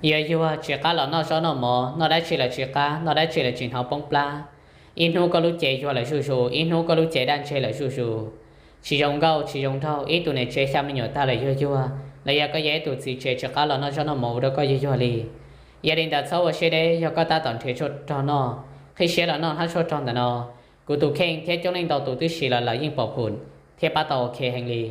Yuag yuag tsis qab los noj zaub noj mov, noj dab tsi los tsis qab, noj dab tsi los tsis hnov poob plab. Ib hnub koj lub cev yuag lawm zuj zus, ib hnub koj lub cev daj ntseg lawm zuj zus. Tsis zoo nkauj tsis zoo nraug, ib tug niam tsev xya me nyuam tag lawm yuag yuag, los yog koj yog ib tug txiv tsev tsis qab los noj zaub noj mov ua rau koj yuag yuag li. Yog li ntawd txhob ua siab deb, yog koj tab tom nrhiav tshuaj rog noj, qhib siab los noj hnab tshuaj rog ntawm no. Kuv tus kheej thiab coob leej ntau tus twb siv los lawm yeej pom phum thiab pab tau ok heev li.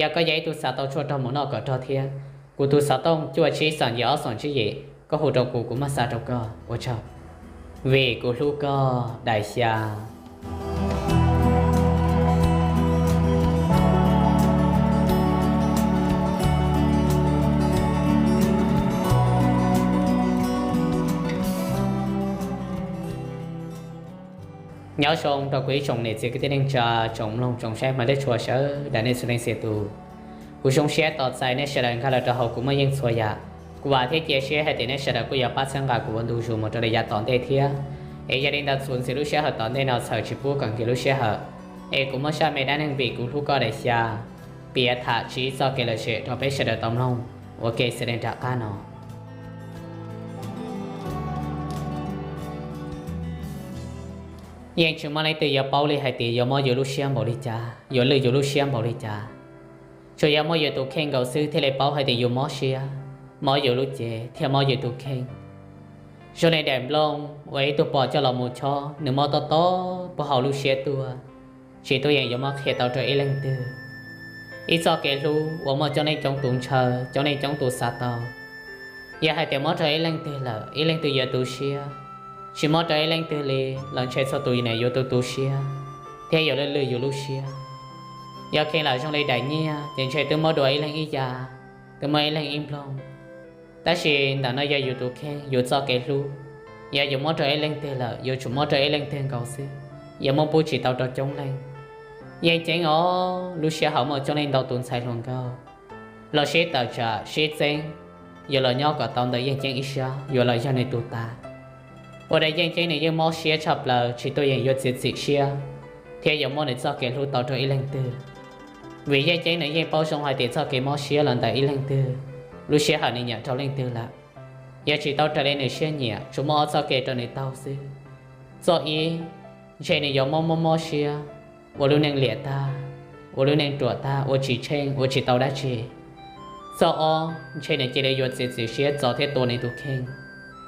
Yog koj yog ib tug xav tau tshuaj rog mus noj kom rog thiab, kuv tus xov tooj cuaj tsib xoom yim ob xoom tsib yim, koj hu rau kuv, kuv muab xa rau koj. Ua tsaug. Vim kuv hlub koj, daim xya. Nyob zoo rau kuv ib tsoom niam txiv kwv tij neej tsa, tsoom mloog tsoom saib hmov thiab tshua sawv daws nej txhua leej txhia tus. Kuv zoo siab tos txais nej sawv daws nkag los rau hauv kuv Muaj Yeej Txhua Yam. Kuv vam thiab cia siab hais tias nej sawv daws kuj yuav pab txhawb nqa kuv ua ntu zus mus rau li yav tom ntej thiab. Es yog li ntawd txuas ntxiv lub sij hawm tom ntej no txhawm tsis pub kom nkim lub sij hawm, es kuv muab zaj me dab neeg Vim Kuv Hlub Koj daim xya, piav tham tsis txoj kev lom zem rau peb sawv daws tau mloog ua ke xws li nram qab no. Yeej tsis muaj leej twg yuav paub li hais tias yuav mob yus lub siab npaum li cas, yuav lwj yus lub siab npaum li cas. Tsuas yog muaj yus tus kheej nkaus xwb thiaj li paub hais tias yus mob siab, mob yus lub cev thiab mob yus tus kheej. Zoo li daim nplooj uas ib tug pom coj los mus chob, nws mob tob tob puag hauv lub siab tuaj, tsis tuaj yeem yuav muab qhia tau rau ib leej twg. Ib txoj kev hlub uas muaj coob leej coob tus ntshaw, coob leej coob tus xav tau. Yog hais tias mob rau ib leej twg lawm, ib leej twg yuav tu siab. Tsis mob rau ib leej twg li los ntshe txhua tus niam yuav tu tu siab thiab yuav lwj lwj yus lub siab. Yog kheev lam zoo li daim nyiaj ces ntshe twb muab dua ib leeg ib ya, twb muab ib leeg ib nplooj. Tab sis ntawm no yog yus tus kheej, yus txoj kev hlub. Yog yus muab rau ib leej twg lawm, yuav tsum muab rau ib leej twg nkaus xwb, yuav muab pub tsis tau rau coob leej. Yeej ceeb os, lub sij hawm muaj coob leej ntau tus ntxhais hluas nkauj los sib tawm tsam sib txeeb, yuav los nyob kom tau ntawm Yeej Ceeb ib sab, yuav los yog nws tus tas. Ua rau Yeej Ceeb nws yeej mob siab tshaj plaws, tsis tuaj yeem yuav txiav txim siab thiab yuav muab nws txoj kev hlub tau rau ib leej twg. Vim Yeej Ceeb nws yeej paub zoo hais tias txoj kev mob siab los ntawm ib leej twg, lub sij hawm nws nyiam rau leej twg lawm, yog tsis tau raws li nws siab nyiam, tsuas muaj ob txoj kev rau nws taug xwb. Txoj ib, ntshe nws yuav mob mob mob siab, ua lub neej liam tag, ua lub neej ruam tag, ua tsis tsheej, ua tsis tau dab tsi. Txoj ob, ntshe nws cia li yuav txiav txim siab txov thiab tua nws tus kheej,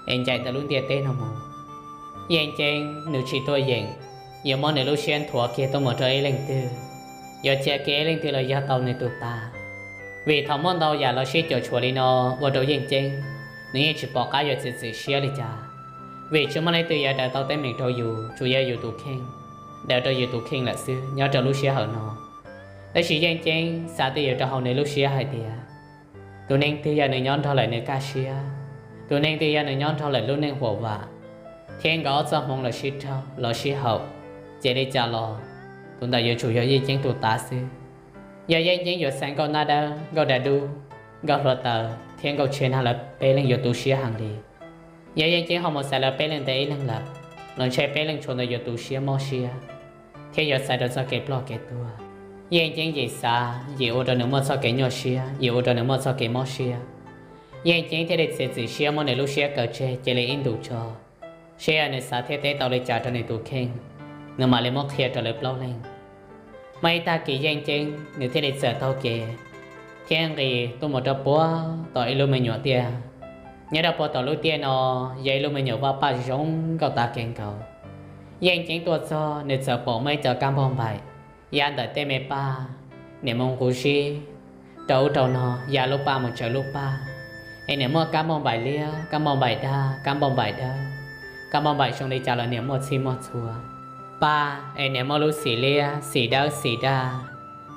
es ncaim ntawm lub ntiaj teb no mus. Yeej Ceeb nws tsis tuaj yeem yuav muab nws lub siab nthuav kiag tuaj mus rau ib leej twg, yuav cia kiag ib leej twg los yog tau nws tus tas. Vim thaum muaj ntau yam los sib cuam tshuam li no, ua rau Yeej Ceeb nws yeej tsis pom qab yuav txiav txim siab li cas. Vim tsis muaj leej twg yuav daws tau teeb meem rau yus, tsuas yog yus tus kheej daws rau yus tus kheej lawm xwb nyob rau lub sij hawm no. Tab sis Yeej Ceeb xav twj ywm rau hauv nws lub siab hais tias, tus neeg twg yog nws nyob nrog lawm nws kaj siab, tus neeg twg yog nws nyob nrog lawm lub neej huam vam, thiab nkawd ob txoj hmoov los sib raug los sib haum, ces li cas los tus ntawd yuav tsum yog Yeej Ceeb tus tav xwb. Yog Yeej Ceeb yuav xaiv Nkauj Nab Dawb, Nkauj Da Dub, Nkauj Hluav Taws thiab Nkauj Tshia Nag lawv peb leeg yuav tu siab heev li. Yog Yeej Ceeb ho mus xaiv lawv peb leeg ntawd ib leeg lawm, los ntshe peb leeg tshuav ntawd yuav tu siab mob siab thiab yuav xaiv rau txoj kev ploj kev tuag. Yeej Ceeb yim xav yim ua rau nws muaj txoj kev nyuaj siab, yim ua rau nws muaj txoj kev mob siab. Yeej Ceeb thiaj li txiav txim siab muab nws lub siab kaw tseg cia li ib ntus tso, seb yog nws xav thiab teb tau li cas rau nws tus kheej, nws mam li muab qhia rau lawv plaub leeg. Muaj ib tag kis Yeej Ceeb nws thiaj li txawm taug kev thiab nqis tuaj mus rau puag tom ib lub me nyuam tiaj. Nyob rau puag tom lub tiaj no yog ib lub me nyuam vaj paj zoo nkauj tas kev nkaus. Yeej Ceeb tuaj txog nws txawm pom muaj ib co kab npauj npaim ya ntawm tej me paj, niam mus nqus zib rau ub rau no, ya lub paj mus tsawv lub paj. Es niam muaj kab npauj npaim liab, kab npauj npaim dag, kab npauj npaim dawb, kab npauj npaim zoo li cas los niam muaj txhij muaj txhua. Paj es niam muaj lub xim liab, xim dawb, xim dag,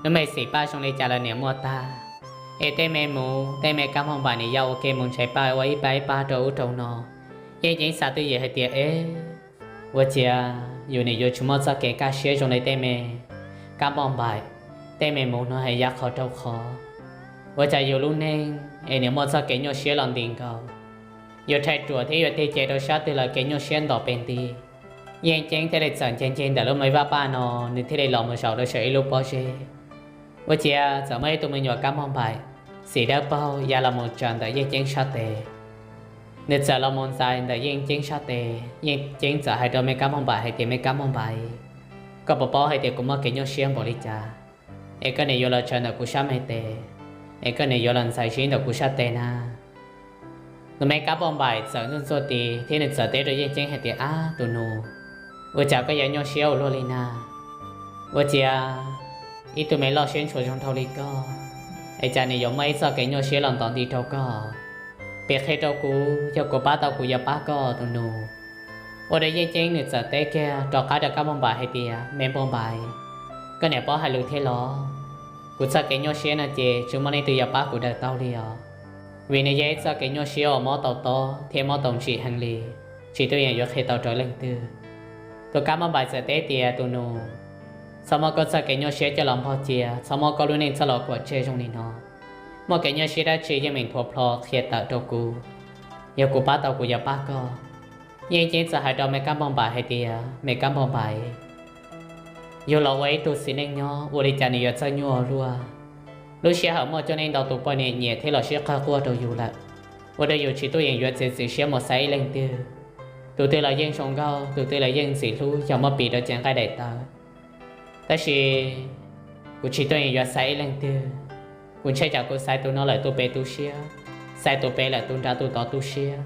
lub me xim paj zoo li cas los niam muaj tag. Es tej me mus, tej me kab npauj npaim niam ya ua ke mus ntsais paj ua ib pab ib pab rau ub rau no. Yeej Ceeb xav twj ywm hais tias, es, ua cas yus niam yuav tsis muaj txoj kev kaj siab zoo li tej me kab npauj npaim, tej me mus no es ya qhov rau qhov. Ua cas yus lub neej es niam muaj txoj kev nyuaj siab los nti nkaus, yuav rhais ruam thiab yuav tig ces rau sab twg los kev nyuaj siab ntom pes nti. Yeej Ceeb thiaj li txawm ncig ncig ntawm lub me vaj paj no, nws thiaj li los mus zaum rau saum ib lub pob zeb. Ua ciav txawm muaj ib tug me nyuam kab npauj npaim, xim dawb paug ya los mus tsaws ntawm Yeej Ceeb sab tes. Nws txawm los mus ntxais ntawm Yeej Ceeb sab tes. Yeej Ceeb txawm hais rau Me Kab Npauj Npaim hais tias, Me Kab Npauj Npaim, koj puas paub hais tias kuv muaj kev nyuaj siab npaum li cas, es koj niam yuav los tsaws ntawm kuv sab me tes, es koj niam yuav los ntxais zib ntawm kuv sab tes na? Tus Me Kab Npauj Npaim txawm ntxuaj ntxuaj tis thiab nws txawm teb rau Yeej Ceeb hais tias, Ab tus nus, ua cas koj yuav nyuaj siab ua luaj li na? Ua ciav ib tug me loj siab ntshua zoo nraug li koj, es cas nws yuav muaj ib txoj kev nyuaj siab los ntov nti rau koj? Piv qhia rau kuv, yog kuv pab tau kuv yuav pab koj tus nus. Ua rau Yeej Ceeb nws txawm teb kiag rov qab rau Kab Npauj Npaim hais tias, Me Npauj Npaim, koj niam paub hais lus thiab los? Kuv txoj kev nyuaj siab no ces tsis muaj leej twg yuav pab kuv daws tau li os, vim nws yog ib txoj kev nyuaj siab uas mob tau tob thiab mob tau ntsim heev li, tsis tuaj yeem yuav qhia tau rau leej twg. Tus Kab Npauj Npaim txawm teb tias, Tus nus, txhob muab koj txoj kev nyuaj siab coj los npog cia, txhob muab koj lub neej txoj los kuam tseg zoo li no. Muaj kev nyuaj siab dab tsi yeej meem thuav plho qhia tawm rau kuv, yog kuv pab tau kuv yuav pab koj. Yeej Ceeb txawm hais rau Me Kab Npauj Npaim hais tias, Me Kab Npauj Npaim, yug los ua ib tug txiv neej nyob ua li cas nws yuav txawj nyuaj luaj. Lub sij hawm muaj coob leej ntau tus poj niam nyiam thiab los sib qawg quaj rau yus lawm, ua rau yus tsis tuaj yeem yuav txiav txim siab mus xaiv ib leej twg. Tus twg los yeej zoo nkauj, tus twg los yeej ntxim hlub, yog muab piv rau cev nqaij daim tawv. Tab sis kuv tsis tuaj yeem yuav xaiv ib leej twg. Kuv ntshai tsam kuv xaiv tus no lawm tus pem tu siab, xaiv tus pem lawm tus nrad tus tod tu siab,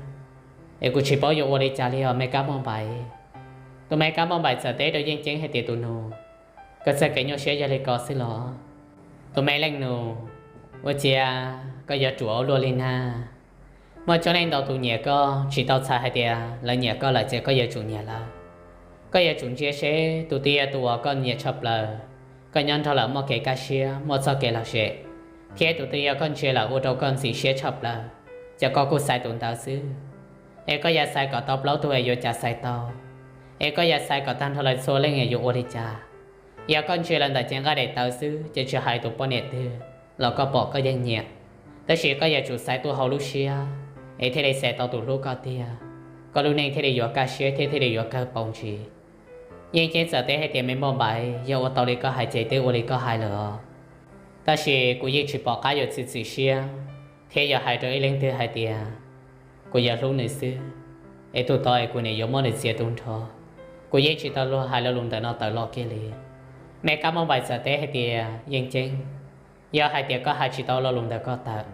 es kuv tsis paub yuav ua li cas li os Me Kab Npauj Npaim. Tus Me Kab Npauj Npaim txawm teb rau Yeej Ceeb hais tias, Tus nus, koj txoj kev nyuaj siab yog li ko xwb los? Tus me leej nus, ua ciav koj yuav ruam ua luaj li na. Muaj coob leej ntau tus nyiam koj, tsis tau txhais hais tias lawv nyiam koj lawm ces koj yuav tsum nyiam lawv. Koj yuav tsum ntsia seb tus twg yog tus uas koj nyiam tshaj plaws, koj nyob nrog lawm muaj kev kaj siab, muaj txoj kev lom zem, thiab tus twg yog koj ntsia lawm ua rau koj ntxim siab tshaj plaws, ces koj kuj xaiv tus ntawd xwb. Es koj yuav xaiv kom tau plaub tug es yuav cas xaiv tau? Es koj yuav xaiv kom tag nrho lawv txhua leej es yuav ua li cas? Yog koj ntsia lawv ntawm cev nqaij daim tawv xwb ces tsis hais tus poj niam twg los koj pom koj yeej nyiam, tab sis koj yuav tsum xaiv tuaj hauv lub siab, es thiaj li xaiv tau tus hlub koj tiag, koj lub neej thiaj li yuav kaj siab thiab thiaj li yuav kawg paus ntsis. Yeej Ceeb txawm teb hais tias, Me Npauj Npaim, yog ua tau li koj hais ces twb ua li koj hais lawm os. Tab sis kuv yeej tsis pom qab yuav txiav txim siab thiab yuav hais rau ib leej twg hais tias kuv yuav hlub nws xwb, es tus tod es kuv niam yuav muab nws txiav tu nrho. Kuv yeej tsis tau luag hais lo lus ntawm no tawm los kiag li. Me Kab Npauj Npaim txawm teb hais tias, Yeej Ceeb, yog hais tias koj hais tsis tau lo lus ntawm koj tawm,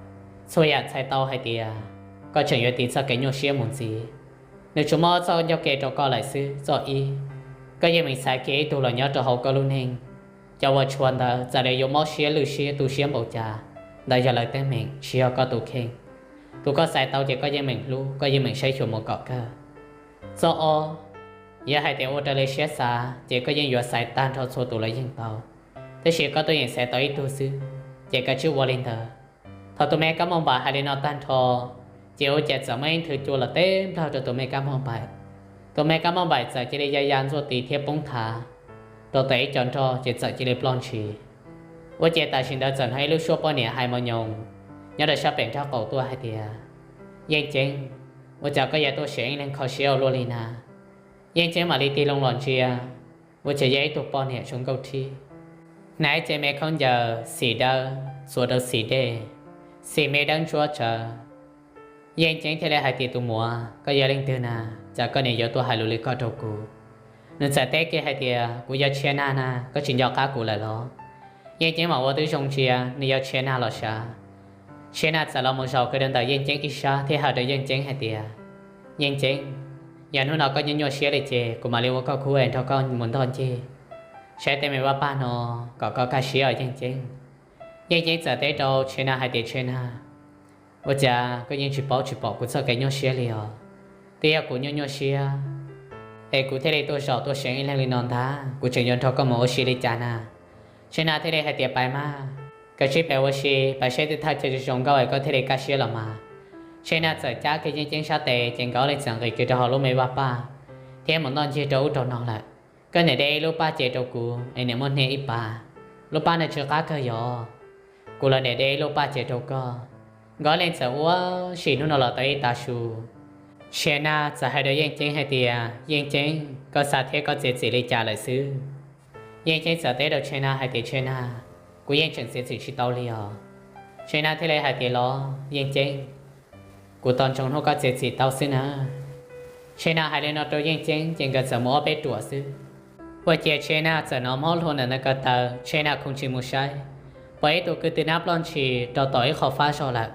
txhua yam txhais tau hais tias koj tseem yuav tiv txoj kev nyuaj siab mus ntxiv. Nws tsuas muaj ob txoj ncauj ke rau koj lawm xwb. Txoj ib, koj yeej meem xaiv kiag ib tug los nyob rau hauv koj lub neej. Cov uas tshua ntawd txawm lawv yuav mob siab lwj siab tu siab npaum cas, ntawd yog lawv teeb meem, tsis yog koj tus kheej. Tus koj xaiv tau ces koj yeej meem hlub, koj yeej meem saib xyuas mus kom kawg. Txoj ob, yog hais tias ua raws li siab xav ces koj yeej yuav xaiv tag nrho txhua tus los yeej tau, tab sis koj tuaj yeem xaiv tau ib tug xwb, ces kav tsij ua li ntawd. Thaum tus me kab npauj npaim hais li no tag nrho, ces ua cas txawm muaj ib nthwv cua los teb nplawg rau tus me kab npauj npaim. Tus me kab npauj npaim txawm cia li ya ya ntxuaj tis thiab poob thav rau tes ib co nroj ces txawm cia li ploj ntshis. Ua ciav tam sim ntawd txawm hnov ib lub suab poj niam hais mos nyoos nyob rau sab pem nraub qaum tuaj hais tias, Yeej Ceeb, ua cas koj yuav tuaj seem ib leeg kho siab ua luaj li na? Yeej Ceeb mam li tig loo los ntsia, ua cas yog ib tug poj niam zoo nkauj thib, hnav ib ce me khaub ncaws xim dawb txuas rau xim dej, xim me dawb ntsuab tsawv. Yeej Ceeb thiaj li hais tias, Tus muam, koj yog leej twg na? Cas koj niam yuav tuaj hais lus li koj rau kuv? Nws txawm teb kiag hais tias, Kuv yog Tshia Nag na, koj tsis nco qab kuv lawm los? Yeej Ceeb mam ua tib zoo ntsia nws yog Tshia Nag los sav. Tshia Nag txawm los mus zaum kiag rau ntawm Yeej Ceeb ib sab thiab hais rau Yeej Ceeb hais tias, Yeej Ceeb, yog hnub no koj nyuaj nyuaj siab li ces kuv mam li ua koj khub es nrog koj mus ntoj ncig, saib tej me vaj paj no kom koj kaj siab os Yeej Ceeb. Yeej Ceeb txawm teb rau Tshia Nag hais tias, Tshia Nag, ua cas koj yeej tsis paub tsis pom kuv txoj kev nyuaj siab li os? Twb yog kuv nyuaj nyuaj siab es kuv thiaj li tuaj zaum tuaj seem ib leeg li no ntag, kuv tseem yuav nrog koj mus ua si li cas na? Tshia Nag thiaj li hais tias, Pais mas, kav tsij pais ua si, pais saib tej thaj chaw zoo zoo nkauj es koj thiaj li kaj siab los mas. Tshia Nag txawm cab kiag Yeej Ceeb sab tes ces nkawd ob leeg txawm nqis kiag rau hauv lub me vaj paj thiab mus noj ncig rau ub rau no lawm. Koj niam de ib lub paj ces rau kuv es niam muab hnia ib pas. Lub paj no tsw qab kawg yom. Kuv los niam de ib lub paj ces rau koj. Nkawd ob leeg txawm ua si hnub no los tau ib tav su. Tshia Nag txawm hais rau Yeej Ceeb hais tias, Yeej Ceeb, koj xav thiab koj txiav txim li cas lawm xwb? Yeej Ceeb txawm teb rau Tshia Nag hais tias, Tshia Nag, kuv yeej tseem txiav txim tsis tau li os. Tshia Nag thiaj li hais tias, Los Yeej Ceeb, Kuv tos ntsoov hnub koj txiav txim tau xwb na. Tsheb Nag hais li no rau Yeej Ceeb ces nkawd txawm mus ob peb ruam xwb. Ua ciav Tsheb Nag txawm hnov mob hlua ntawm nws ko taw, Tsheb Nag khoov tsis mus saib, pom ib tug kwv tw nab ploj ntshis rau tom ib qho fab zog lawm.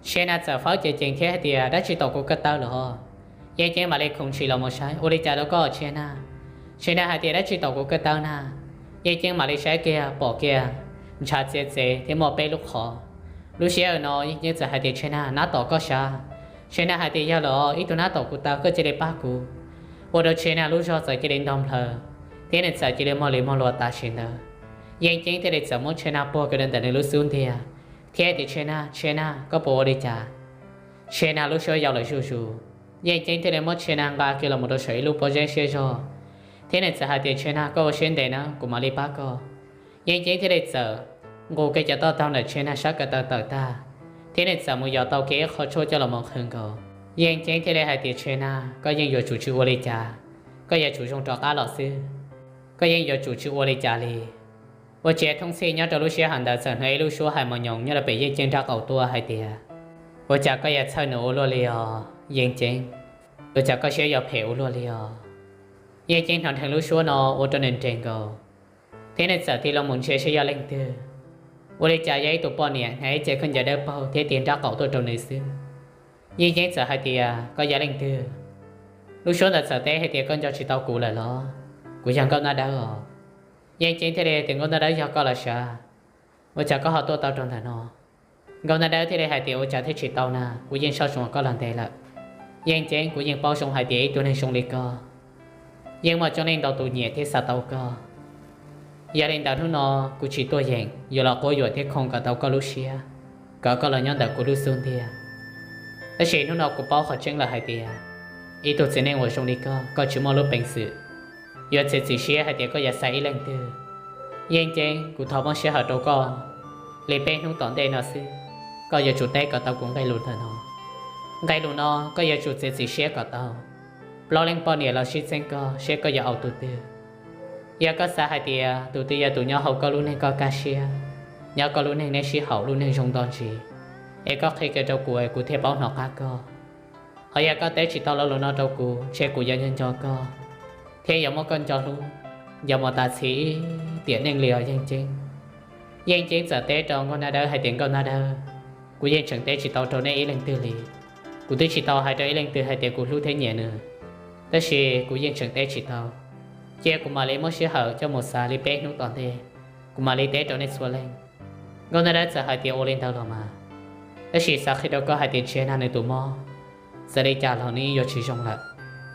Tsheb Nag txawm fawb ceev ceev thiab hais tias, dab tsi tom kuv ko taw lawm os? Yeej Ceeb mam li khoov ntshis los mus saib, ua li cas rau koj Tsheb Nag? Tsheb Nag hais tias, dab tsi tom kuv ko taw na? Yeej Ceeb mam li saib kiag pom kiag ntshav txiav txev thiab muaj peb lub qhov. Lub sij hawm no Yeej Ceeb txawm hais tias, Tsheb Nag, nab tom koj sav. Tsheb Nag hais tias, yog lawm, ib tug nab tom kuv taw, koj cia li pab kuv. Ua rau Tsheb Nag lub zog txawm cia li ntog nplhaws thiab nws txawm cia li mog li mog luas tam sim ntawd. Yeej Ceeb thiaj li txawm muab Tsheb Nag puag kiag rau ntawm nws lub xub ntiag thiab tias, Tsheb Nag, Tsheb Nag, koj puas ua li cas? Tsheb Nag lub suab yau lawm zuj zus. Yeej Ceeb thiaj li muab Tsheb Nag nqa kiag los mus rau saum ib lub pob zeb siab zog thiab nws txawm hais tias, Tsheb Nag, koj ua siab ntev nawb, kuv mam li pab koj. Yeej Ceeb thiaj li txawm nqus kiag cov toj taug ntawm Tsheb Nag sab ko taw tawm tag thiab nws txawm mus yos tau kiag ib qho tshuaj coj los mus qhwv nkaus. Yeej Ceeb thiaj li hais tias, Tsheb Nag, koj yeej yuav tsum tsis ua li cas, koj yuav tsum zoo rov qab los xwb, koj yeej yuav tsum tsis ua li cas li. Ua ciav thoob txhij nyob rau lub sij hawm ntawd txawm hnov ib lub suab hais mos nyoos nyob rau pem Yeej Ceeb nraub qaum tuaj hais tias, ua cas koj yuav txhawj nws ua luaj li os Yeej Ceeb? Ua cas koj siab yuav phem ua luaj li os? Yeej Ceeb hnov nrheev lub suab no ua rau nws nres nkaus thiab nws txawm tig los mus ntsia saib yog leej twg. Ua li cas yog ib tug poj niam hnav ib ce khaub ncaws dawb paug thiab tig nraub qaum tuaj rau nws xwb. Yeej Ceeb txawm hais tias, koj yog leej twg? Lub suab ntawd txawm teb hais tias, koj nco tsis tau kuv lawm los? Kuv yog Nkauj Nab Dawb os. Yeej Ceeb thiaj li tias, Nkauj Nab Dawb, yog koj los sav? Ua cas koj ho tuaj tau rau ntawm no? Nkauj Nab Dawb thiaj li hais tias, ua cas thiaj tsis tau na, kuv yeej soj tsoom koj los ntev lawm. Yeej Ceeb, kuv yeej paub zoo hais tias ib tug neeg zoo li koj yeej muaj coob leej ntau tus nyiam thiab xav tau koj. Yog li ntawd hnub no kuv tsis tuaj yeem yuav los quab yuam thiab khoom kom tau koj lub siab, kom koj los nyob ntawm kuv lub xub ntiag. Tab sis hnub no kuv paub qhov tseeb lawm hais tias ib tug txiv neej uas zoo li koj, koj tsis muaj lub peev xwm yuav txiav txim siab hais tias koj yuav xa ib leej twg. Yeej Ceeb, kuv thov muab sij hawm rau koj li peb hnub tom ntej no xwb, koj yuav tsum teb kom tau kuv nqe lus ntawm no. Nqe lus no koj yuav tsum txiav txim siab kom tau. Plaub leej poj niam los sib txeeb koj seb koj yuav au tus twg. Yog koj xav hais tias tus twg yog tus nyob hauv koj lub neej koj kaj siab, nyob koj lub neej neb sib haum lub neej zoo nto ntsis, es koj qhia kiag rau kuv es kuv thiaj paub hnov qab koj. Ho yog koj teb tsis tau lo lus no rau kuv, ntshe kuv yuav nco nco koj thiab yuav muab koj nco hlub nco mus tas txhia tiam neej li os Yeej Ceeb. Yeej Ceeb txawm teb rau Nkauj Nab Dawb hais tias, Nkauj Nab Dawb, kuv yeej tseem teb tsis tau rau nej ib leej twg li. Kuv twb tsis tau hais rau ib leej twg hais tias kuv hlub thiab nyiam nws, tab sis kuv yeej tseem teb tsis tau. Cia kuv mam li muab sij hawm coj mus xav li peb hnub tom ntej, kuv mam li teb rau nej txhua leej. Nkauj Nab Dawb txawm hais tias, ua li ntawd los mas, tab sis xav qhia rau koj hais tias Tshia Nag nws tus mob, txawm li cas los nws yeej yuav tsis zoo lawm.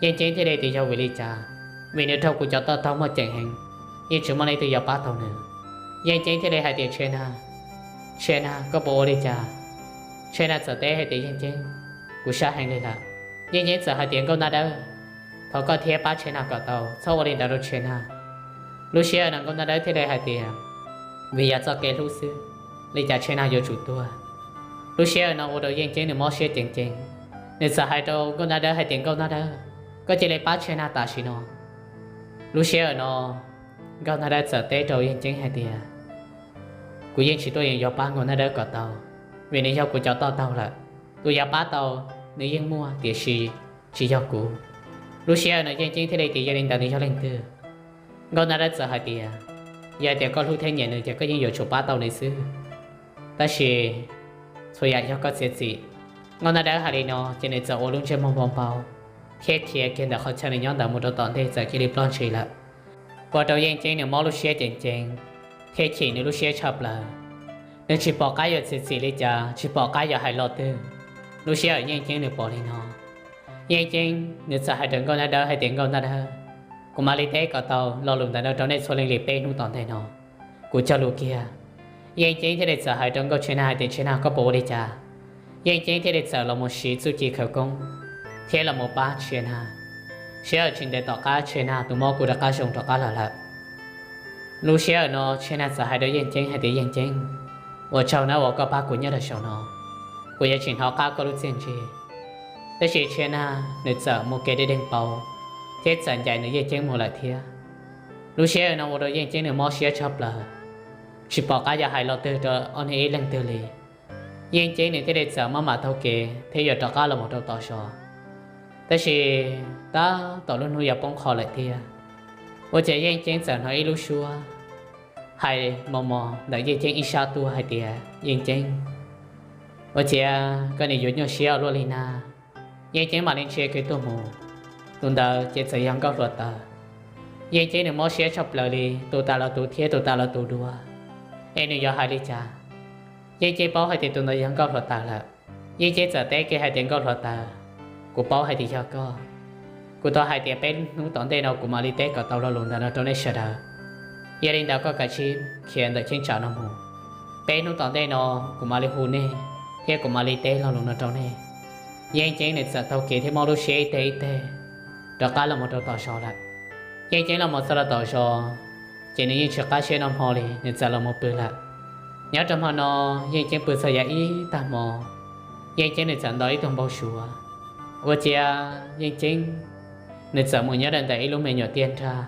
Yeej Ceeb thiaj li tias, yog vim li cas? Vim nws raug kuv cov toj taug muaj ceem heev, yeej tsis muaj leej twg yuav pab tau nws. Yeej Ceeb thiaj li hais tias, Tshia Nag, Tshia Nag, koj puas ua li cas? Tshia Nag txawm teb hais tias, Yeej Ceeb, kuv sab heev li lawm. Yeej Ceeb txawm hais tias, Nkauj Nab Dawb, thov koj thiab pab Tshia Nag kom tau, txhob ua li ntawd rau Tshia Nag. Lub sij hawm no Nkauj Nab Dawb thiaj li hais tias, vim yog txoj kev hlub xwb, li cas Tshia Nag yuav tsum tuag. Lub sij hawm no ua rau Yeej Ceeb nws mob siab ceev ceev, nws txawm hais rau Nkauj Nab Dawb hais tias, Nkauj Nab Dawb, koj cia li pab Tshia Nag tam sim no. Lub sij hawm no Nkauj Nab Dawb txawm teb rau Yeej Ceeb hais tias, kuv yeej tsis tuaj yeem yuav pab Nkauj Nab Dawb kom tau, vim nws yog kuv cov toj taug lawm. Tus yuav pab tau nws yeej muaj, tiam sis tsis yog kuv. Lub sij hawm no Yeej Ceeb thiaj li tias, yog li ntawd nws yog leej twg? Nkauj Nab Dawb txawm hais tias, yog tias koj hlub thiab nyiam nws ces koj yeej yuav tsum pab tau nws xwb, tab sis txhua yam yog koj txiav txim. Nkauj Nab Dawb hais li no ces nws txawm ua lub ntsej muag npau npau thiab khiav kiag ntawm qhov chaw nws nyob ntawd mus rau tom ntej txawm cia li ploj ntshis lawm. Ua rau Yeej Ceeb nws mob lub siab ceev ceev thiab chim nws lub siab tshaj plaws. Nws tsis pom qab yuav txiav txim li cas, tsis pom qab yuav hais lo twg. Lub sij hawm Yeej Ceeb nws pom li no, Yeej Ceeb nws txawm hais rau Nkauj Nab Dawb hais tias, Nkauj Nab Dawb, kuv mam li teb kom tau lo lus ntawm no rau nej txhua leej li peb hnub tom ntej no. Kuv cog lus kiag. Yeej Ceeb thiaj li txawm hais rau Nkauj Tshia Nag hais tias, Tshia Nag, koj puas ua li cas? Yeej Ceeb thiaj li txawm los mus siv txuj ci khawv koob thiab los mus pab Tshia Nag. Sij hawm tsis ntev tom qab Tshia Nag tus mob kuj rov qab zoo rov qab los lawm. Lub sij hawm no Tshia Nag txawm hais rau Yeej Ceeb hais tias, Yeej Ceeb, ua tsaug nawb uas koj pab kuv nyob rau saum no, kuv yuav tsis hnov qab koj lub txiaj ntsig. Tab sis Tshia Nag nws txawm mus kev deb deeg pauv thiab txawm ncaim nws Yeej Ceeb mus lawm thiab. Lub sij hawm no ua rau Yeej Ceeb nws mob siab tshaj plaws, tsis pom qab yuav hais lo twg rau ob niag ib leeg twg li. Yeej Ceeb nws thiaj li txawm maj mam taug kev thiab yuav rov qab los mus rau tom zos. Tab sis tab tom lub hnub yuav poob qho lawm thiab, ua cas Yeej Ceeb txawm hnov ib lub suab hais mos mos ntawm Yeej Ceeb ib sab tuaj hais tias, Yeej Ceeb, ua ciav koj nim yuav nyuaj siab ua luaj li na. Yeej Ceeb mam li ntsia kiag tuaj mus, tus ntawd ces txawm yog Nkauj Hluav Taws. Yeej Ceeb nws mob siab tshaj plaws li, tus tas los tus thiab tus tas los tus dua, es nws yuav hais li cas? Yeej Ceeb paub hais tias tus ntawd yog Nkauj Hluav Taws lawm. Yeej Ceeb txawm teb kiag hais tias, Nkauj Hluav Taws, kuv paub hais tias yog koj. Kuv thov hais tias peb hnub tom ntej no kuv mam li teb kom tau lo lus ntawm no rau nej sawv daws. Yog li ntawd koj kav tsij khiav ntawm cheeb tsam no mus. Peb hnub tom ntej no kuv mam li hu nej, thiab kuv mam li teb lo lus no rau nej. Yeej Ceeb nws txawm taug kev thiab mob lub siab ib teg ib teg, rov qab los mus rau tom zos lawm. Yeej Ceeb los mus txog rau tom zos, ces nws yeej tsis qab siab noj hmo li, nws txawm los mus pw lawm. Nyob rau hmo no, Yeej Ceeb pw txog yav ib tag hmo, Yeej Ceeb nws txawm ntaus ib tug npau suav. Ua ciav Yeej Ceeb nws txawm mus nyob rau ntawm ib lub me nyuam tiaj nrag.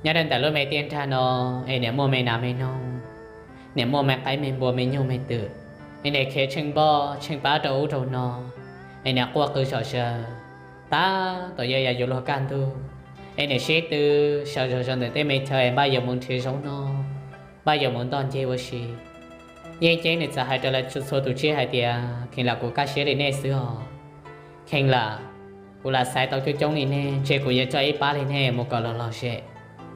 Nyob rau ntawm lub me tiaj nrag no, es niam muaj me nas me noog, niam muaj me qaib me npua me nyuj me twm, es niam khiav tsheej npoj tsheej pab rau ub rau no, es niam quaj qw zom zaws. Tab tom yuav yam yuav luag kaj ntug, es niam sib tw sawv zom zaws ntawm tej me chaw es npaj yuav mus nrhiav zaub noj, npaj yuav mus ntoj nceg ua si. Yeej Ceeb nws txawm hais rau lawv txhua tus tsib hais tias, Kheev lam kuv kaj siab li nej xwb os. Kheev lam kuv lam xaiv tau coob coob li nej, ntshe kuv yuav coj ib pab li nej mus kom los lom zem,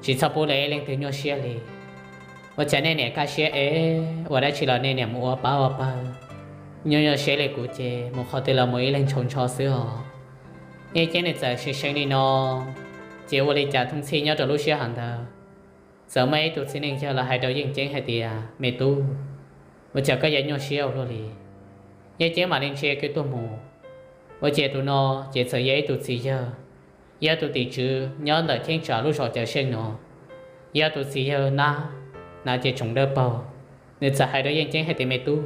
tsis txhob pub lawv ib leej twg nyuaj siab li. Ua cas nej niam kaj siab es ua dab tsi los nej niam mus ua pab ua pawg, nyuaj nyuaj siab li kuv ces mus qhov twg los mus ib leeg ntshau ntsho xwb os. Yeej Ceeb nws txawm seev seev li no, ces ua li cas thooj txhij nyob rau lub sij hawm ntawd, txawm muaj ib tug txiv neej yawg los hais rau Yeej Ceeb hais tias, Me tub, ua cas koj yuav nyuaj siab ua luaj li? Yeej Ceeb mam li ntsia kiag tuaj mus, ua ciav tus no ces txawm yog ib tug txiv yawg, yog tus tim tswv nyob ntawm cheeb tsam lub zos Cawm Seej no. Yog tus txiv yawg nab, hnav cev tsoos dawb paug. Nws txawm hais rau Yeej Ceeb hais tias, Me tub,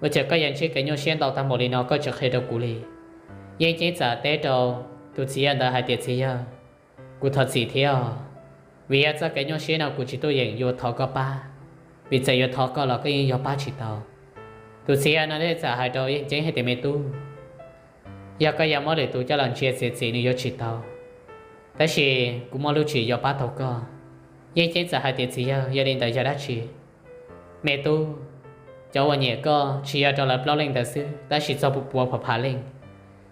ua cas koj yuav ntsib kev nyuaj siab ntau tag npaum li no koj tsis qhia rau kuv li? Yeej Ceeb txawm teb rau tus txiv yawg ntawd hais tias, Txiv yawg, kuv thov txim thiab os, vim yog txoj kev nyuaj siab no kuv tsis tuaj yeem yuav thov koj pab, vim txawm yuav thov koj los koj yeej yog pab tsis tau. Tus txiv yawg no thiaj txawm hais rau Yeej Ceeb hais tias, Me tub, yog koj yuav muab lwm tus coj los ntsia txiav txim nws yuav tsis tau, tab sis kuv muaj lub tswv yim yuav pab tau koj. Yeej Ceeb txawm hais tias, Txiv yawg, yog li ntawd yog dab tsi? Me tub, cov uas nyiam koj tsis yog rau lawv plaub leej ntawd xwb, tab sis txog puas phav phav leej.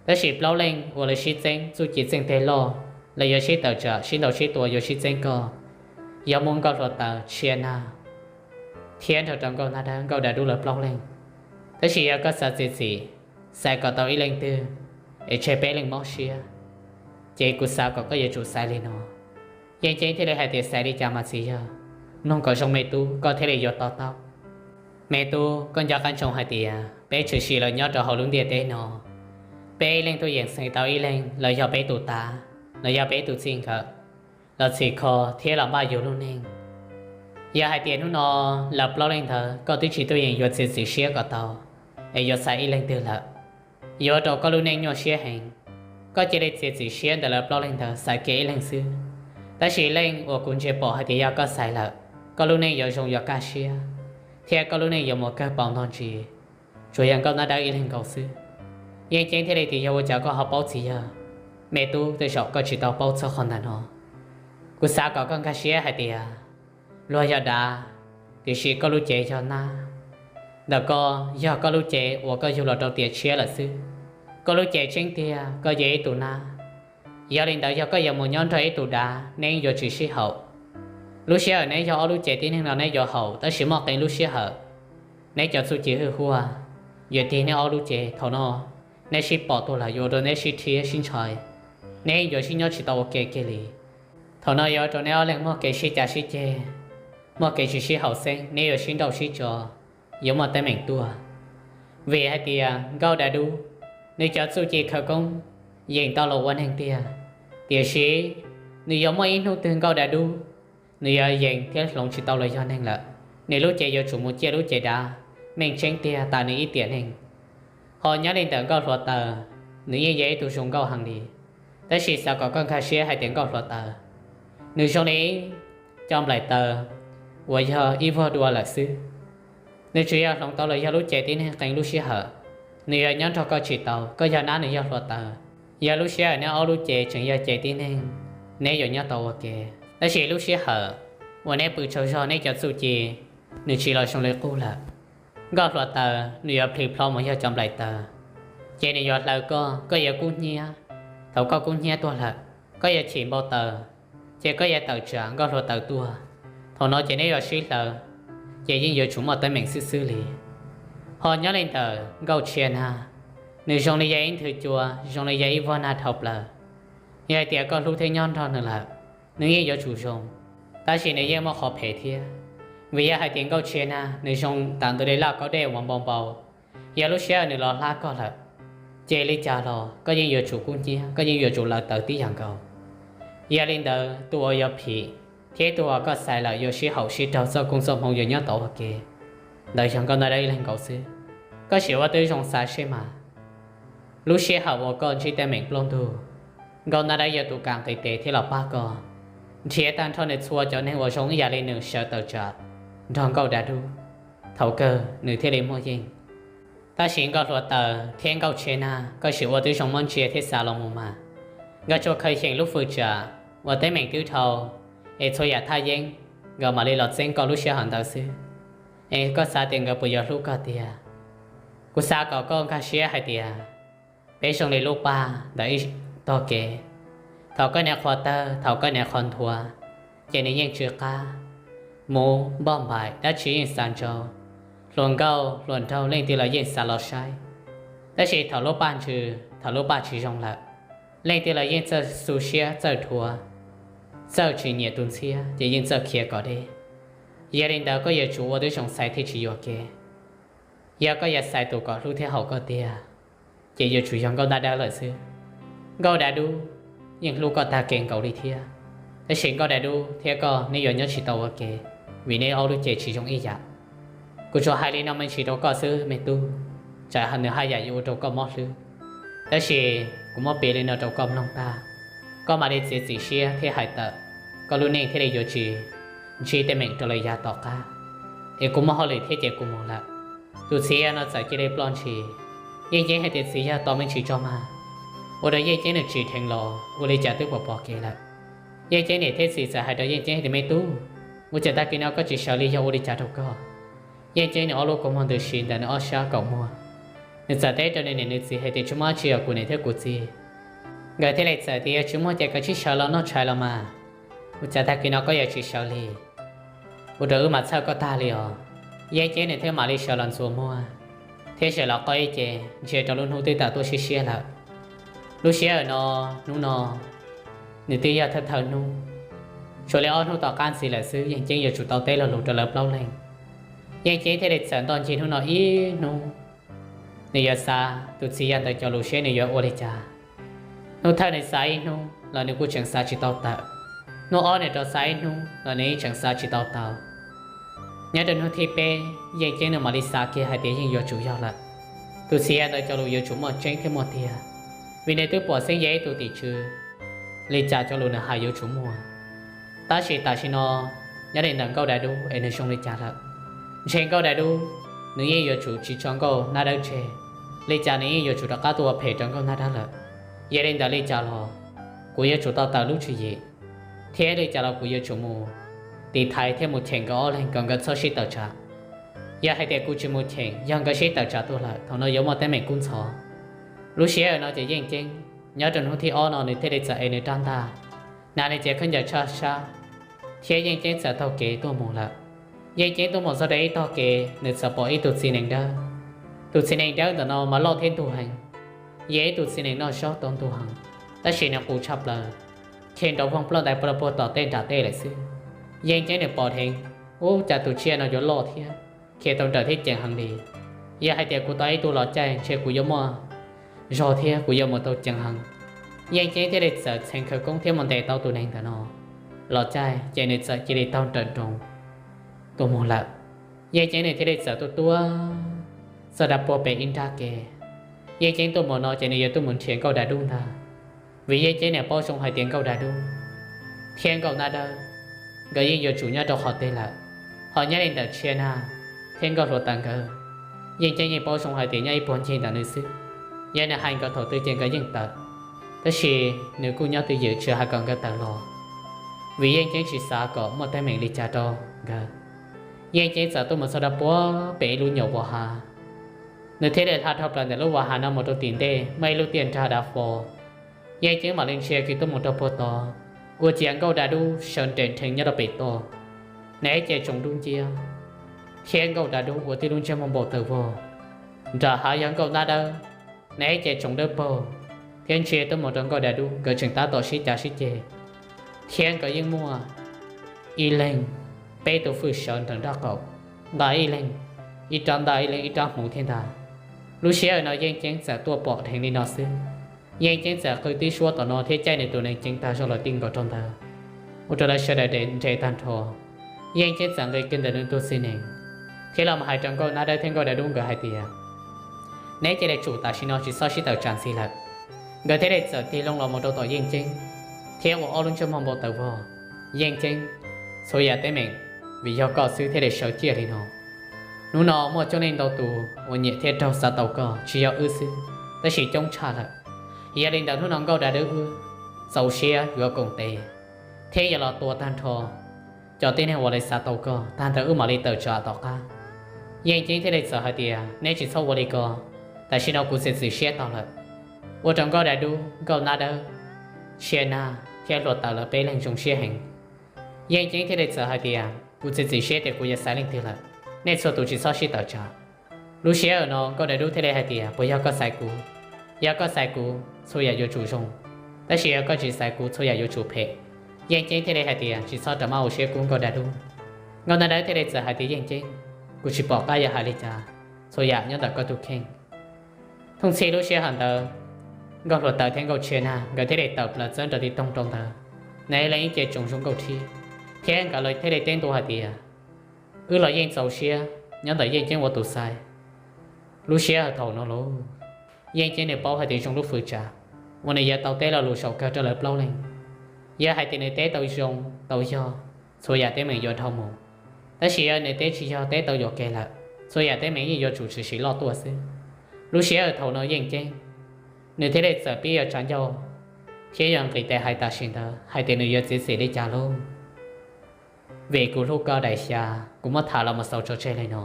Tab sis plaub leej uas lawv sib txeeb txuj ci txeej teg loj, lawv yuav sib tawm tsam sib ntaus sib tua yuav sib txeeb koj, yog muaj Nkauj Hluav Taws, Tshiab Nag, thiab nrog rau Nkauj Nab Dawb, Nkauj Dav Dub lawv plaub leej. Tab sis yog koj xav txiav txim, xaiv kom tau ib leej twg, es tseg peb leej mob siab, ces kuv xav kom koj yuav tsum xaiv li no. Yeej Ceeb thiaj li hais tias, Xaiv li cas mas txiv yawg? Mloog kom zoo me tub, koj thiaj li yuav to taub. Me tub, koj nco qab ntsoov hais tias peb tshwm sim los nyob rau hauv lub ntiaj teb no, peb ib leej tuaj yeem xeem tau ib leeg los yog peb tus tav, los yog peb tus txij nkawm, los txhim kho thiab los npaj yus lub neej. Yog hais tias hnub no lawv plaub leej ntawd koj twb tsis tuaj yeem yuav txiav txim siab kom tau, es yuav xaiv ib leeg twg lawm, yuav ua rau koj lub neej nyuaj siab heev. Koj cia li txiav txim siab ntawm lawv plaub leej ntawd xaiv kiag ib leeg xwb. Tab sis leej uas kuv ntsia pom hais tias yog koj xaiv lawm, koj lub neej yuav zoo yuav kaj siab, thiab koj lub neej yuav mus kawg paus ntog ntsis, tsuas yog Nkauj Nab Dawb ib leeg nkaus xwb. Yeej Ceeb thiaj li tias, Yog ua cas koj ho paub txiv yawg? Me tub, tej zaum koj tsis tau paub txog qhov ntawm no. Kuv xav kom koj nkag siab hais tias luag yog dav, tiam sis koj lub cev yog nab. Ntawm koj yog koj lub cev uas koj yug los rau tiam tshiab lawm xwb. Koj lub cev tseeb tiag koj yog ib tug nab. Yog li ntawd yog koj yuav mus nyob nrog ib tug dav, neb yuav tsis sib haum. Lub sij hawm neb yog ob lub cev tib neeg no neb yuav haum, tab sis muaj qee lub sij hawm neb cov txuj ci hwj huaj yuav tig neb ob lub cev, thaum no neb sib pom tuaj lawm yuav ua rau neb sib rhiab sib ntshai, neb yuav sib nyob tsis tau ua ke kiag li. Thaum no yuav ua rau neb ob leeg muaj kev sib cav sib ceg, muaj kev tsis sib haum xeeb, neb yuav sib nrauj sib tso, yuav muaj teeb meem tuaj. Vim hais tias Nkauj Dav Dub, nws cov txuj ci khawv koob yeej tau los ua neeg tiag, tiam sis nws yuav muaj ib hnub twg Nkauj Dav Dub nws yuav yees thiab hloov tsis tau los yog neeg lawm. Nws lub cev yuav tsum mus ciaj lub cev dav, meej tseeb tiag tas nws ib tiam neeg. Ho nyob li ntawm Nkauj Hluav Taws, nws yeej yog ib tug zoo nkauj heev li, tab sis xav kom koj nkag siab hais tias Nkauj Hluav Taws, nws zoo li cov nplaim taws uas yog ib vuag dua lawm xwb. Nws tsuas yog hloov tau los yog lub cev tib neeg qee lub sij hawm. Nws yuav nyob nrog koj tsis tau, koj yog nab nws yog hluav taws. Yog lub sij hawm neb ob lub cev tseem yog cev tib neeg, neb yuav nyob tau ua ke. Tab sis lub sij hawm uas neb pw tsaug zog neb cov txuj ci, nws tsis los zoo li qub lawm. Nkauj hluav taws nws yuav plhis plho mus yog cov nplaim taws, ces nws yuav hlawv koj, koj yuav kub hnyiab. Thaum koj kub hnyiab tuag lawm, koj yuav chim npau taws, ces koj yuav tawm tsam nkauj hluav taws tuaj. Thaum no ces neb yuav sib hlawv, ces yeej yuav tsum muaj teeb meem xwb xwb li. Ho nyob li ntawm nkauj tshia nag, nws zoo li yog ib nthwv cua, zoo li yog ib vog nag dhau plaws. Yog hais tias koj hlub thiab nyob nrog nws lawm, nws yeej yuav tsum zoo, tab sis nws yeej muaj qhov phem thiab. Vim yog hais tias nkauj tshia nag nws zoo tam ntawd li laj kaub dej uas npau npau, yog lub sij hawm nws los hlab koj lawm, ces li cas los koj yeej yuav tsum kub hnyiab, koj yeej yuav tsum lawv taws tib yam nkaus. Yog li ntawd tus uas yuav phim thiab tus uas koj xaiv lawm yuav sib haum sib raug txoj koob txoj hmoov yuav nyob tau ua ke, ntawd yog nkauj nab dawb ib leeg nkaus xwb. Koj sim ua tib zoo xav seb mas, lub sij hawm uas koj ntsib teeb meem plaub ntug, nkauj nab dawb yog tus kam nqis tes thiab los pab koj nrhiav tag nrho nws txhua cov neeg uas zoo ib yam li nws sawv tawm tsam nrog nkauj dav dub, thaum kawg nws thiaj li muaj yeej. Tab sis nkauj hluav taws thiab nkauj tshia nag, koj sim ua tib zoo muab ntsia thiab xav los mus mas, nkawd tsuas khaws xyeem lub fwm tsam uas teeb meem twb dhau, es txhua yam thaj yeeb nkawd mam li los txeeb koj lub sij hawm ntawd xwb. Es koj xav tias nkawd puas yuav hlub koj tiag? Kuv xav kom koj nkag siab hais tias peb zoo li lub paj ntawm ib tog kev. Thaum koj niam qhuav tawg, thaum koj niam qhuav nthuav, ces nws yeej tsw qab. Muv, npauj npaim, dab tsi yeej xav ntsau. Hluas nkauj hluas nraug leej twg los yeej xav los saib. Tab sis thaum lub paj ntsws, thaum lub paj tsis zoo lawm, leej twg los yeej txawj xu siab txawj dhuav, txawj tsis nyiam tus ntxhiab ces yeej txawj khiav kom deb. Yog li ntawd koj yuav tsum ua tib zoo xaiv thiaj tsis yuam kev. Yog koj yuav xaiv tus kom hlub thiab haum koj tiag, ces yuav tsum yog nkauj nab dawb lawm xwb. Nkauj dav dub yeej hlub koj tag kev nkaus li thiab, tab sis nkauj dav dub thiab koj neb yuav nyob tsis tau ua ke, vim neb ob lub cev tsis zoo ib yam. Kuv tsuas hais li no me ntsis rau koj xwb me tub, tsam nws haj yam yuav ua rau koj mob hlwb. Tab sis kuv muab piav li no rau koj mloog tag, koj mam li txiav txim siab thiab hais tawm, koj lub neej thiaj li yuav tsis ntsib teeb meem rau lawm yav tom qab. Es kuv muaj hauj lwm thiab ces kuv mus lawm. Tus txiv yawg no txawm cia li ploj ntshis. Yeej Ceeb hais tias txiv yawg tos me ntsis tso mas, ua rau Yeej Ceeb nws tsim dheev los ua li cas twb pom pom kev lawm. Yeej Ceeb niam thiab txiv txawm hais rau Yeej Ceeb hais tias me tub, ua cas tag kis no koj tsis sawv li yog ua li cas rau koj? Yeej Ceeb nws ob lub kua muag ntws si ntawm nws ob sab kaum muag. Nws txawm teb rau nws niam nws txiv hais tias tsis muaj dab tsi os kuv niam thiab kuv txiv. Nkawd thiaj li txawm tias yog tsis muaj ces koj cia li sawv los noj tshais los mas, ua cas tag kis no koj yuav tsis sawv li? Ua rau wb mas txhawj koj tag li os. Yeej Ceeb nws thiaj mam li sawv los ntxuav muag thiab sawv los qoj ib ce, ntsia rau lub hnub twb tawm tuaj siab siab lawm. Lub sij hawm no, hnub no nws twb yog thawj thawj hnub, tshuav li ob hnub tom qab ntxiv lawm xwb Yeej Ceeb yuav tsum tau teb lo lus rau lawv plaub leeg. Yeej Ceeb thiaj li txawm ntoj ncig hnub no ib hnub, nws yuav xav tus txiv yawg ntawd cov lus seb nws yuav ua li cas. Hnub thawj nws xav ib hnub los nws kuj tseem xav tsis tau tawm. Hnub ob nws rov xav ib hnub los nws yeej tseem xav tsis tau tau. Nyob rau hnub thib peb, Yeej Ceeb nws mam li xav kiag hais tias yeej yuav tsum yog lawm. Tus txiv yawg ntawd cov lus yuav tsum muaj tseeb thiab muaj tiag, vim nws twb pom xeeb yog ib tug tim tswv, li cas cov lus nws hais yuav tsum muaj. Tab sis tam sim no, nyob li ntawm Nkauj Dav Dub es nws zoo li cas lawm? Ntshe Nkauj Dav Dub nws yeej yuav tsum tsis tso Nkauj Nab Dawb tseg, li cas nws yeej yuav tsum rov qab tuaj ua phem rau Nkauj Nab Dawb lawm. Yog li ntawd li cas los kuv yuav tsum tau tawm lub tswv yim, thiab li cas los kuv yuav tsum mus tiv thaiv thiab mus cheem nkawd ob leeg kom nkawd txhob sib tawm tsam. Yog hais tias kuv tsis mus cheem, yog nkawd sib tawm tsam tuaj lawm, thaum no yuav muaj teeb meem kub ntxhov. Lub sij hawm no ces Yeej Ceeb nyob rau hnub thib ob no nws thiaj li txawm ev nws rab ntaj, hnav nws cev khaub ncaws tshaj sab, thiab Yeej Ceeb txawm taug kev tuaj mus lawm. Yeej Ceeb tuaj mus txog rau ib tog kev, nws txawm pom ib tug txiv nees dawb. Tus txiv nees dawb ntawm no mas loj thiab ntug heev, yog ib tug txiv nees noj zaub tau ntug heev, tab sis nws qus tshaj plaws, khiav nrov voog ploj ntais puag tom tej nram tej lawm xwb. Yeej Ceeb nws pom dheev, ub, cas tus tsiaj no yuav loj thiab, khiav tau nrawm thiab ceev heev li. Yog hais tias kuv tau ib tug los caij ntshe kuv yuav muaj zog thiab kuv yuav mus tau ceev heev. Yeej Ceeb thiaj li txawm txheev khawv koob thiab mus ntes tau tus neeg ntawm no los caij, ces nws txawm cia li taug nrawm nroos tuaj mus lawm. Yeej Ceeb nws thiaj li txawm tuaj tuaj txog rau puag pem ib nrab kev. Yeej Ceeb tuaj mus no ces nws yuav tuaj mus nrhiav Nkauj Dav Dub ntag, vim Yeej Ceeb nws paub zoo hais tias Nkauj Dav Dub thiab Nkauj Nab Dawb nkawd yeej yuav tsum nyob rau qhov twg lawm. Ho nyob li ntawm Tshia Nag, thiab Nkauj Hluav Taws nkawd, Yeej Ceeb yeej paub zoo hais tias nyob ib puag ncig ntawm nws xwb. Yog nws hais nkawd thaum twg ces nkawd yeej tawm, tab sis nws kuj nyob twj ywm tsis hais kom nkawd tawm los, vim Yeej Ceeb tsis xav kom muaj teeb meem li cas rau nkawd. Yeej Ceeb txawm tuaj mus txog rau puag pem ib lub nyuam vos hav, nws thiaj li hla dhau plaws ntawm lub vos hav no mus rau tim ntej muaj ib lub tiaj nrag dav fo. Yeej Ceeb mam li ntsia kiag tuaj mus rau puag tod, ua ciav Nkauj Dav Dub sawv nres nrheev nyob rau pem toj, nws ib ce tsoom dub nciab, thiab Nkauj Dav Dub ua tib lub ntsej muag npau taws vog. Nram hav yog Nkauj Nab Dawb, nws ib ce tsoom dawb paug, thiab ntsia tuaj mus rau Nkauj Dav Dub nkawd tseem tab tom sib cav sib ceg, thiab nkawd yeej muaj ib leeg peb tus fwj sawv nrawm nraub qaum, nqa ib leeg ib rab ntaj ib leeg ib rab hmuv thiab ntag. Lub sij hawm no Yeej Ceeb txawm tuaj pom dheev li no xwb, Yeej Ceeb txawm qw tib suab tom no thiab caij nws tus nees ceev tag zog los ti nkaus rau ntawd, ua rau lawv sawv daws nres tag nrho. Yeej Ceeb txawm nqis kiag ntawm nws tus txiv nees thiab los mus hais rau Nkauj Nab Dawb thiab Nkauj Dav Dub nkawd hais tias, neb cia li tsum tam sim no tsis txhob sib tawm tsam ntxiv lawm. Nkawd thiaj li txawm tig loo los mus rau tom Yeej Ceeb thiab ua ob lub ntsej muag npau taws vog. Yeej Ceeb, txhua yam teeb meem vim yog koj xwb thiaj li sawv ciaj li no. Hnub no muaj coob leej ntau tus uas nyiam thiab raug xav tau koj, tsis yog wb xwb, tab sis coob tshaj lawm. Yog li ntawd hnub no Nkauj Dav Dawb wb txaus siab yuav koom tes thiab yuav los tua tag nrho cov tib neeg uas li xav tau koj, tag ntawd wb mam li tawm tsam tom qab. Yeej Ceeb thiaj li txawm hais tias, neb tsis txhob ua li ko, tam sim no kuv txiav txim siab tau lawm. Ua rau Nkauj Dav Dub, Nkauj Nab Dawb, Tshia Nag thiab Hluav Taws lawv peb leeg zoo siab heev. Yeej Ceeb thiaj li txawm hais tias, kuv txiav txim siab tias kuv yuav xaiv leej twg lawm, nej txhua tus tsis txhob sib tawm tsam. Lub sij hawm no Nkauj Dav Dub thiaj li hais tias, puas yog koj xaiv kuv? Yog koj xaiv kuv, txhua yam yuav tsum zoo, tab sis yog koj tsis xaiv kuv, txhua yam yuav tsum phem. Yeej Ceeb thiaj li hais tias, tsis txhob rov maj ua siab kub Nkauj Dav Dub. Nkauj Nab Dawb thiaj li txawm hais tias, Yeej Ceeb, kuv tsis pom qab yuav hais li cas, txhua yam nyob ntawm koj tus kheej. Thooj txhij lub sij hawm ntawd, Nkauj Hluav Taws thiab Nkauj Tshia Nag nkawd thiaj li tawm plaws txawb nrov ti toog rau ntawd, nws ib leeg ib ce tsoom zoo nkauj rhib, thiab nkawd los thiaj li teb ntua hais tias, wb los yeej txaus siab nyob ntawm Yeej Ceeb ua tus xaiv. Lub sij hawm thaum no lauj, Yeej Ceeb nws paub hais tias zoo lub fwv tsav uas nws yuav tau teb lo lus zaum kawg rau lawv plaub leeg. Yog hais tias nws teb tau zoo tau yog, txhua yam teeb meem yuav dhau mus, tab sis yog nws teb tsis yog teb tau yuam kev lawm, txhua yam teeb meem yeej yuav tsum tshwm sim loj tuaj xwb. Lub sij hawm thaum no Yeej Ceeb nws thiaj li txawm pib yuav tsav ncauj thiab yuav nqis tes hais tam sim ntawd hais tias nws yuav txiav txim li cas lauj. Vim kuv hlub koj daim xya, kuv muab tham los mus xaus tso tseg li no.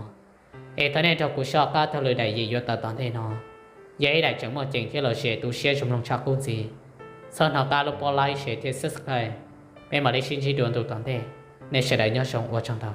Es thov nej nrog kuv soj qab taug lwm daim yim yuav tawm tom ntej no. Yog ib daim tseem muaj ceem thiab lom zem tu siab zoo mloog tshaj qub ntxiv, txhob hnov qab lub pob like, share thiab subscribe. Peb mam li sib ntsib dua ntu tom ntej. Nej sawv daws nyob zoo, ua tsaug ntau.